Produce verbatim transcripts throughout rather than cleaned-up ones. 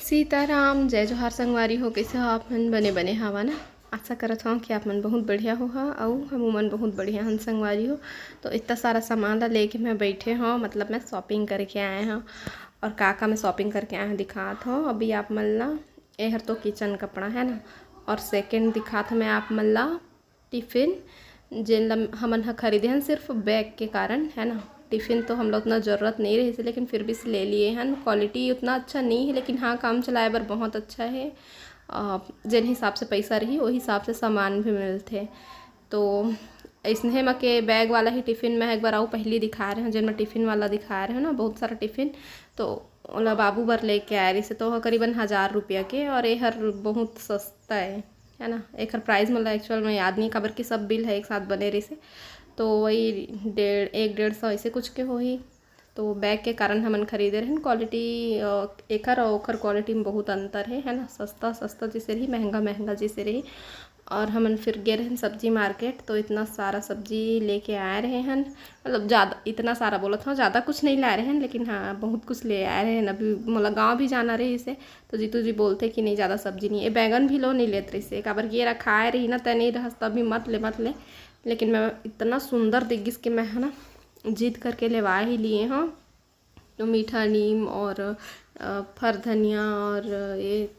सीताराम, जय जोहार संगवारी हो। कैसे हो आप मन? बने बने हवा ना? आशा करत हूँ कि आप मन बहुत बढ़िया हो हा, अउ हमू मन बहुत बढ़िया हन संगवारी हो। तो इतना सारा सामान ला लेके मैं बैठे हूँ, मतलब मैं शॉपिंग करके आए हूँ। और का का मैं शॉपिंग करके आए हूँ दिखात हूँ अभी आप मन ला। ये हर तो किचन कपड़ा है ना, और सेकंड दिखात हूँ मैं आप मन ला टिफिन, जेन ला हमन ह खरीदे हन सिर्फ बैग के कारण, है ना। टिफिन तो हम लोग उतना ज़रूरत नहीं रही से, लेकिन फिर भी से ले लिए हन। क्वालिटी उतना अच्छा नहीं है, लेकिन हाँ, काम चलाए बर बहुत अच्छा है। अ, जेन हिसाब से पैसा रही, वो हिसाब से सामान भी मिलथे। तो इसने म के बैग वाला ही टिफिन मैं एक बार अउ पहली दिखा रहे हूँ, जेन मैं टिफिन वाला दिखा रहे हूँ ना, बहुत सारा टिफिन। तो ओला बाबू बर लेके आए रही से, तो ओह करीबन हज़ार रुपया के, और ये हर बहुत सस्ता है, है ना। एकर प्राइस मोला एक्चुअल में याद नहीं, काबर कि सब बिल है एक साथ बने रही से, तो वही डेढ़, एक डेढ़ सौ ऐसे कुछ के होही। तो बैग के कारण हमन खरीदे रहन। क्वालिटी, अ, एकर और ओकर क्वालिटी में बहुत अंतर है, है ना। सस्ता सस्ता जैसे रही, महंगा महंगा जैसे रही। और हमन फिर गे रहन सब्जी मार्केट, तो इतना सारा सब्जी लेके आए रहे हन। मतलब ज़्यादा, इतना सारा बोलत हूँ, ज़्यादा कुछ नहीं लाए रहे हन, लेकिन हाँ, बहुत कुछ ले आए रहे हन। अभी मोला गाँव भी जाना रही से, तो जीतू जी बोलथे कि नहीं, ज़्यादा सब्जी नहीं है। बैगन भी लो नहीं लेत रही से, काबर कि ये रखाए रही ना, तय नहीं रहस, तभी मत ले, मत ले। लेकिन मैं इतना सुंदर दिख गिस कि मैं, है ना, जिद करके लेवा ही लिए हूँ। तो मीठा नीम और, अ, फर धनिया और ये,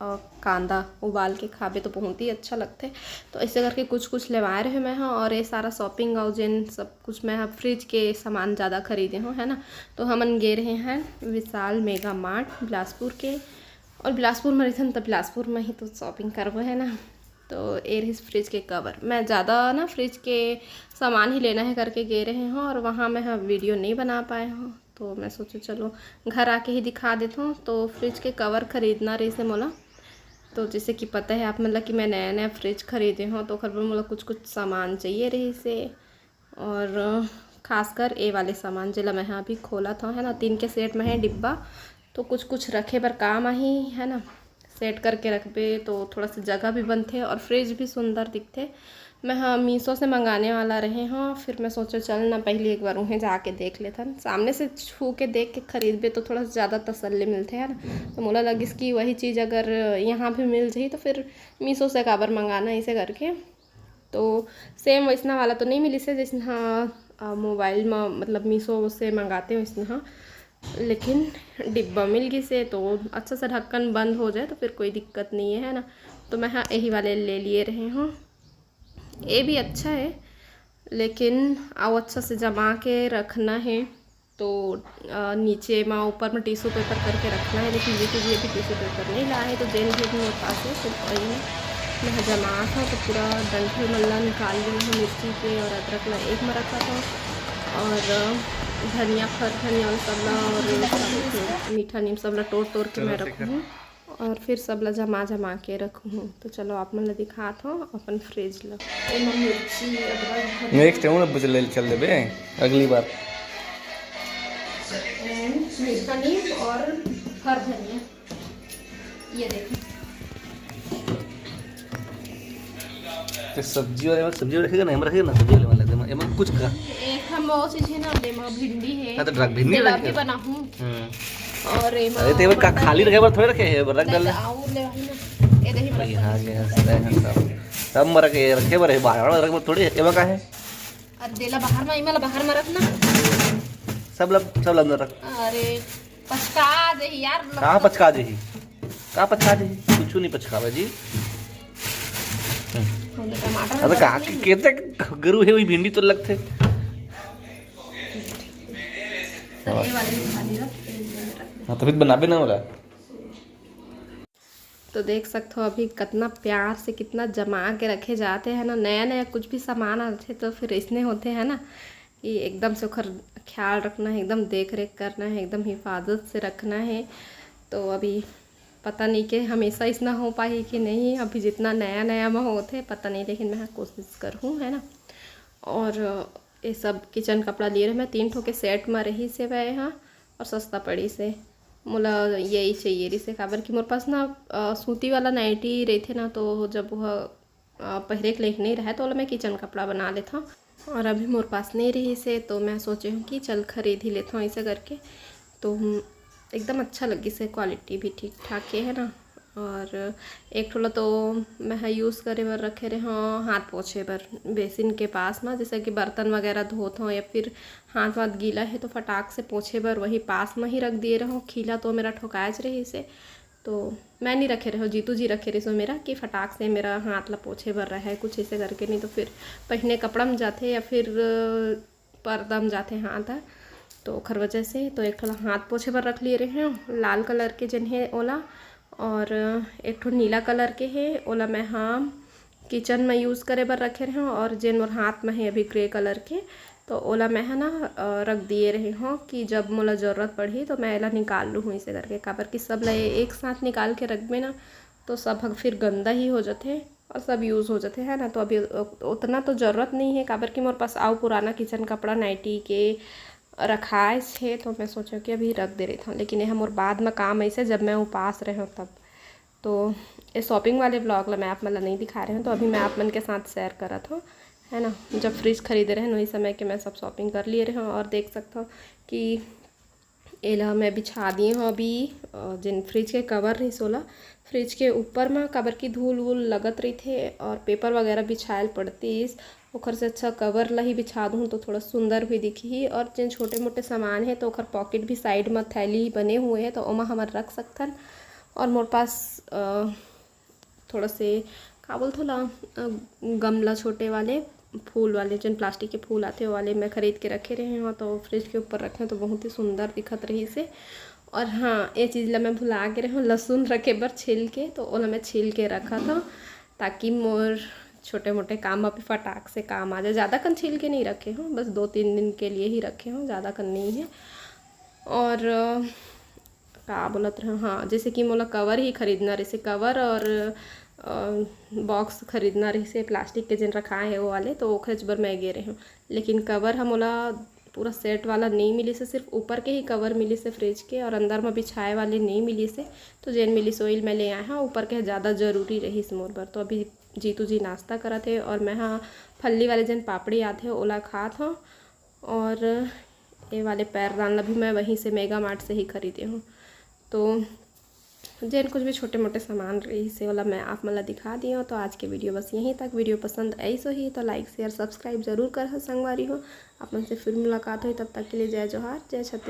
अ, कांदा उबाल के खाबे तो बहुत ही अच्छा लगथे। तो ऐसे करके कुछ कुछ लेवाए रहे मैं ह, और ये सारा शॉपिंग और जेन सब कुछ मैं ह फ्रिज के सामान ज़्यादा खरीदे हूँ, है ना। तो हमन गे रहे हैं विशाल मेगा मार्ट बिलासपुर के, और बिलासपुर में रहथन तो बिलासपुर में ही तो शॉपिंग करबो, है ना। तो ये रहिस फ्रिज के कवर। मैं ज़्यादा ना फ्रिज के सामान ही लेना है करके गे रहे हूँ, और वहाँ मैं ह वीडियो नहीं बना पाए हूँ, तो मैं सोचो चलो घर आके ही दिखा देता हूँ। तो फ्रिज के कवर खरीदना रही से मोला, तो जैसे कि पता है आप मन ला कि मैं नया नया फ्रिज खरीदे हूँ, तो ओकर बर मोला कुछ कुछ सामान चाहिए रही से, और खासकर ये वाले सामान जेला मैं ह अभी खोलत हूँ, है ना, तीन के सेट में है डिब्बा, तो कुछ कुछ रखे बर काम आही, है ना। सेट करके रखबे तो थोड़ा सा जगह भी बनथे और फ्रिज भी सुंदर दिखथे। मैं ह मीशो से मंगाने वाला रहे हूँ, फिर मैं सोचो चल ना पहले एक बार उहें जाके देख लेथन, सामने से छू के देख के खरीदबे तो थोड़ा सा ज़्यादा तसल्ली मिलथे, है ना। तो मोला लगिस कि वही चीज़ अगर यहाँ भी मिल जाही तो फिर मीशो से काबर मंगाना, ऐसे करके। तो सेम वैसना वाला तो नहीं मिलिस हे जैसन ह मोबाइल म, मतलब मीशो से मंगाते हैं वैसन ह, लेकिन डिब्बा मिल गिस हे, तो अच्छा सा ढक्कन बंद हो जाए तो फिर कोई दिक्कत नहीं है, है ना। तो मैं ह यही वाले ले लिए रहे हूँ। ये भी अच्छा है, लेकिन अउ अच्छा से जमा के रखना है। तो अ, नीचे म ऊपर में टिश्यू पेपर करके रखना है, लेकिन जीतू जी अभी टिश्यू पेपर नहीं लाए, तो जेन भी मोर पास है सिर्फ वही में मैं ह जमा था। तो पूरा डंठल मन ला निकाल लिए हूँ मिर्ची के और अदरक ला एक में रखा था, और अ, धनिया, फर धनिया और सब ला, और सब मीठा नीम सब ला तोड़ तोड़ के मैं रखूँ हूँ, और फिर सब ला जमा जमा के रखूँ हूँ। तो चलो आप मन ला दिखात हूँ अपन फ्रिज ला। एमा मिर्ची, अदरक, धनिया नेक्स्ट टाइम ना बचले चल देबे अगली बार। And मीठा नीम और फर धनिया, ये देखो। ते सब्जी वाले में सब्जी रखेगा ना, हम रखेगा ना सब्जी वाले में लग जाए, एमा कुछ का। एक हम वो चीज है ना, एमा भिंडी है। हाँ, तो रख, भिंडी तेला रख भी दे। बनाहूँ। हम्म। और एमा अरे, तेवर का मटर खाली है। रखे बर थोड़े रखे है, रख नहीं, डाल। तो और ले आई ना। ये दही भाई, बड़ा हाँ, ये हंसता है, सब, सब मर के रखे बर है, बाहर वाला रखे बर थोड़े, एमा का है? अरे, देला बाहर में, इमा ला बाहर में रख ना। सब लब, सब लब में रख। अरे, पचका दे यार, लब कहाँ तो पचका दे ही? कहाँ पचका दे ही? कुछ नहीं पचकावा जी। हम्म। हमने टमाटर अरे, कहाँ के, केते गरु है, वही भिंडी तो लगथे। तो ये वाले भी खाली रख, ये वाले रख। हाँ, तो फिर बनाबे ना हो रहा। तो देख सकते हो अभी कितना प्यार से कितना जमा के रखे जाते हैं ना। नया नया कुछ भी सामान आते तो फिर इसने होते हैं ना कि एकदम से ओकर ख्याल रखना है, एकदम देख रेख करना है, एकदम हिफाजत से रखना है। तो अभी पता नहीं कि हमेशा इसना हो पाही कि नहीं, अभी जितना नया नया में होते पता नहीं, लेकिन मैं कोशिश करूँ, है ना। और ये सब किचन कपड़ा लिए रहे मैं, तीन ठो के सेट में रही से वह यहाँ, और सस्ता पड़ी से। मोला यही चाहिए रही से, काबर कि मोर पास ना अ, सूती वाला नाइटी रहिथे ना, तो जब वह अ, पहिरे के लायक नहीं रहे तो ओला मैं किचन कपड़ा बना लेथव। और अभी मोर पास नहीं रही से तो मैं सोचे हूँ कि चल खरीद ही लेथव ऐसे करके। तो हम एकदम अच्छा लगिस हे, क्वालिटी भी ठीक ठाक हे, है ना। और एक ठो ला तो मैं ह यूज़ करे बर रखे रहे हूँ हाथ पोछे बर, बेसिन के पास में, जैसे कि बर्तन वगैरह धोत हूँ या फिर हाथ वाथ गीला है तो फटाक से पोछे बर वही पास में ही रख दिए रहूँ। खीला तो मेरा ठोकायच रहिस हे, तो मैं नहीं रखे रहे हूँ, जीतू जी रखे रहिस हे मेरा कि फटाक से मेरा हाथ ला पोछे बर रहे, कुछ ऐसे करके, नहीं तो फिर पहिने कपड़ा में जाते या फिर पर्दा में जाते हाथ ह, तो ओखर वजह से तो एक ठो ला हाथ पोछे बर रख लिए रहे हूँ लाल कलर के जेन हे ओला, और एक ठो नीला कलर के हे, ओला मैं ह किचन में यूज़ करे बर रखे रहे हूँ, और जेन मोर हाथ में हे अभी ग्रे कलर के, तो ओला मैं ह ना, अ, रख दिए रहे हूँ कि जब मोला ज़रूरत पड़ही तो मैं एला निकाल लूँ इसे करके, काबर कि सब ला एक साथ निकाल के रखबे ना तो सब ह फिर गंदा ही हो जाथे और सब यूज़ हो जाथे, है ना। तो अभी उतना तो ज़रूरत नहीं है, काबर कि मोर पास अउ पुराना किचन कपड़ा नाइटी के रखाए हे, तो मैं सोचें कि अभी रख दे रहिथों, लेकिन ये मोर बाद में काम आइस हे, जब मैं उपास रहे हूँ तब। तो ये शॉपिंग वाले व्लॉग ला मैं आप मन ला नहीं दिखा रहे हूँ, तो अभी मैं आप मन के साथ शेयर करत हूँ, है ना। जब फ्रिज खरीदे रहे हूँ, वही समय के मैं सब शॉपिंग कर लिए रहे हूँ, और देख सकते हो कि एला मैं बिछा दिए हूँ अभी, अ, जेन फ्रिज के कवर रहिस ओला, फ्रिज के ऊपर म, काबर कि धूल वूल लगत रहिथे और पेपर वगैरह बिछायल पड़तिस, ओखर से अच्छा कवर ला ही बिछा दूँ तो थोड़ा सुंदर भी दिखही। और जेन छोटे मोटे सामान है तो ओखर पॉकेट भी साइड म थैली बने हुए है, तो ओमा हमन रख सकथन। और मोर पास, अ, थोड़ा से का बोलथे ओला, अ, गमला छोटे वाले फूल वाले, जेन प्लास्टिक के फूल आथे, वो वाले मैं खरीद के रखे रहे हूँ, तो फ्रिज के ऊपर रखे हूँ, तो बहुत ही सुंदर दिखत रहिस हे। और हाँ, ये चीज़ ला मैं भुला गे रहे हूँ, लहसुन रखे बर छिल के, तो ओला मैं छिल के रखत हूँ, ताकि मोर छोटे मोटे काम अभी फटाक से काम आ जाए। ज़्यादा कन छिल के नहीं रखे हूँ, बस दो तीन दिन के लिए ही रखे हूँ, ज़्यादा कन नहीं है। और, अ, का बोलत रहे, हाँ, जैसे कि मोला कवर ही खरीदना रहिस हे, कवर और, अ, बॉक्स खरीदना रहिस हे, प्लास्टिक के जेन रखाए हे वो वाले, तो ओखरेच बर मैं गे रहे हूँ। लेकिन कवर ह मोला पूरा सेट वाला नहीं मिलिस हे, सिर्फ ऊपर के ही कवर मिलिस हे फ्रिज के, और अंदर में बिछाए वाले नहीं मिलिस हे। तो जेन मिलिस ओइल मैं ले आए हूँ, ऊपर के ज़्यादा ज़रूरी रहिस मोर बर। तो अभी जीतू जी नाश्ता करत हे और मैं ह फल्ली वाले जेन पापड़ी आथे ओला खात हूँ। और ये वाले पैरदान ला भी मैं वहीं से मेगा मार्ट से ही खरीदे हूँ। तो जेन कुछ भी छोटे मोटे सामान रहिस हे, ओला मैं आप मन ला दिखा दिए हूँ। तो आज के वीडियो बस यहीं तक। वीडियो पसंद आइस होही तो लाइक, शेयर, सब्सक्राइब जरूर करहा संगवारी हो। आप मन से फिर मुलाकात होही, तब तक के लिए जय जोहार, जय छत्तीसगढ़।